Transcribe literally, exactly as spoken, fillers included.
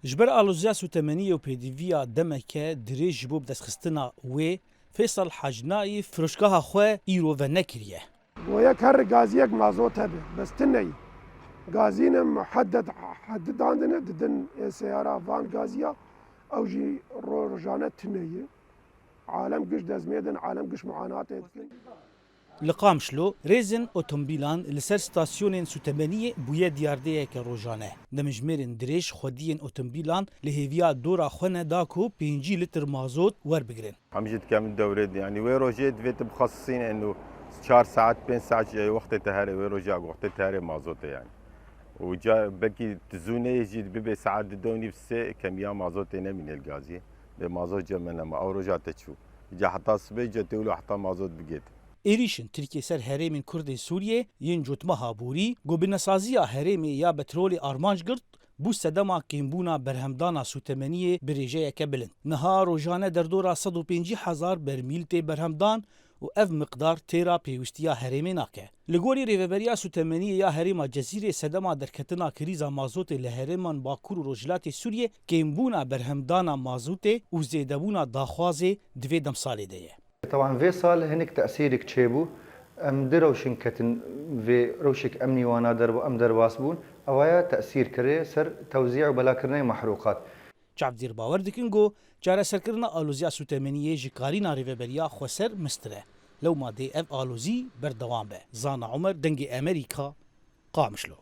Ji ber aloziya sûtemeniyê û pêdiviya demeke dirêj ji bo bidestxistina wê, Feysal Hacnayî firoşgeha xwe îro venekiriye. Goya kerr gaziyek mazot hebe, bes tune ye. Gazî ne muhedded hedi dandine didin ê seyara van gaziya, ew jî rojane tune ye. Alem giş dezmê din, alem giş muanatê dikin. Li Qamişlo rêzên otomobîlan li ser stasyonên sûtemeniyê bûye diyardeyeke rojane. Demjimêrên dirêj xwediyên otomobîlan li hêviya dora xwe ne da ku pêncî litr mazot werbigirin. Em jî dikemin dewrê de. Yanî wê rojê divê tu bixwasisîne û çar saet, pênc saet ji wextê te herê, wê rojê ku wextê te herê mazotê yanî. Û ca belkî tu zû neyê jî bibê saet di dew nîv sê kemiya mazotê nemîne li gaziyê. Bê mazot cem me nema. Ew roja te çû. Ca heta sibê ca tê wilo heta mazot bigêt. Êrîşên Tirkiyê ser herêmên Kurd ên Sûriyê yên cotmeha borî, ku bi nesaziya herêmê ya petrolê armanc girt, bû sedema kêmbûna berhemdana sûtemeniyê bi rêjeyeke bilind. Niha rojane derdora sed û pêncî hezar bermîl tê berhemdan û ev miqdar têra pêwîstiya herêmê nake. Li gorî Rêveberiya Sûtemeniyê ya Herêma Cezîrê, sedema derketina krîza mazotê li herêman Bakur û Rojhilatê Sûriyê kêmbûna berhemdana mazotê û zêdebûna daxwazê di vê demsalê de ye. Teban vê sal hinek tesîrek çêbû. Em di rewşên ketin vê rewşek emnî wana derba em derbas bûn. Ewaya tesîr kirê ser tewzî û belakirinê mehrûqat. Çavdêr bawer dikin ku çareserkirina aloziya sûtemeniyê ji karîna rêveberiya xweser mestir e. Lewma dê ev alozî berdewam be. Zana Omer, Dengê Emerîka, Qamişlo.